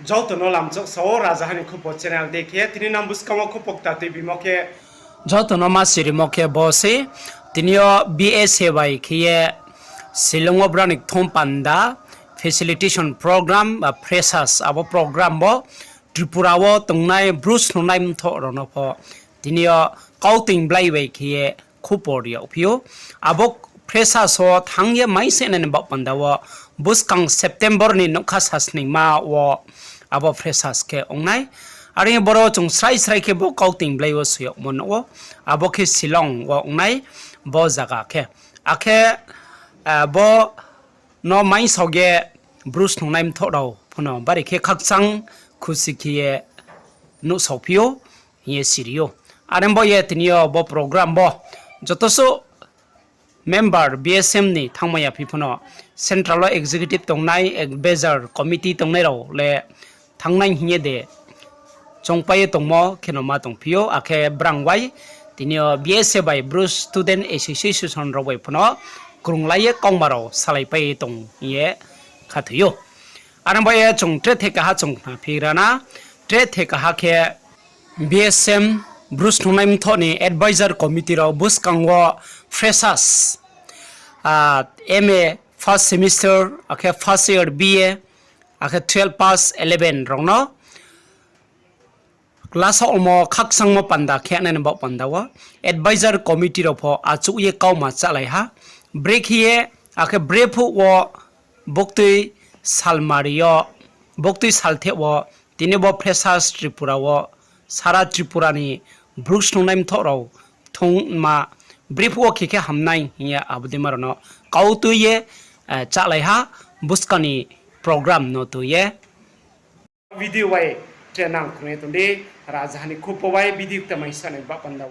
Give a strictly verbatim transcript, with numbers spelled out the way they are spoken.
Joto no lamchok sao Rajaha ni Khupo channel de khe, tini nang buskang wo khupo kta tuibimo khe, joto no ma sirimo khe bo se, tini yo B S A bai khe ye Shillong wo brao ni kthum panda facilitation program ba freshers abo program wo Tripura wo tongnai Bru snungnai mthoh rao no pho tini yo kauting blai bai khe ye khupo ri yagphi ou. Abo freshers wo thanng ye mai se nai ni baoh panda wo buskang September ni nougkha sasningma wo abo freshers khe ong nai. Are boro chung srai srai khe bo kauting blai wo soi yagmo nuh ou. Abo khe Shillong wo ong nai bo zaga khe. Akhe, bo no mai sao ye Bru snungnai mthoh rao pho no bari khe khakchang khusi khe ye nuhsaophi ou hing ye siri ou. Are bo ye tini yo bo program wo joto suh member B S M ni thanngmai ya phi pho no, central wo executive tongnai, advisor committee tongnai rao le thanngnai hing ye de choungpai ye tongmo khe no ma tongphi ou, akhe brang wai tini yo B S A bai Bru Student Association rao bai pho no krunglai ye kauma rao salaipai ye tong hing ye khathoi ou. Are bo ye chung tre the kaha chung khnaphi ra na, tre the kaha khe B S M Bru snungnai mthoh ni advisor committee rao buskang wo freshers, M A first semester, akhe first year B A, akhe twelve pass, eleven rao no class wo omo khakchangmo panda khe nai ni baoh panda wo advisor committee rao pho achouh ye kauma chálai ha. Brekhe ye, akhe brephuh wo buktui salmari yo, buktui saltheh wo, tini bo freshers Tripura wo, sara Tripura ni Bru snungnai mthoh rao thungma, brephuh wo khe khe hamnai hing ye abo deima rao no kautui ye chálai ha, buskang ni program no tui ye. Video bai tre nang khna ye tong di, Rajaha ni Khupo bai video kta mai sanai baoh panda.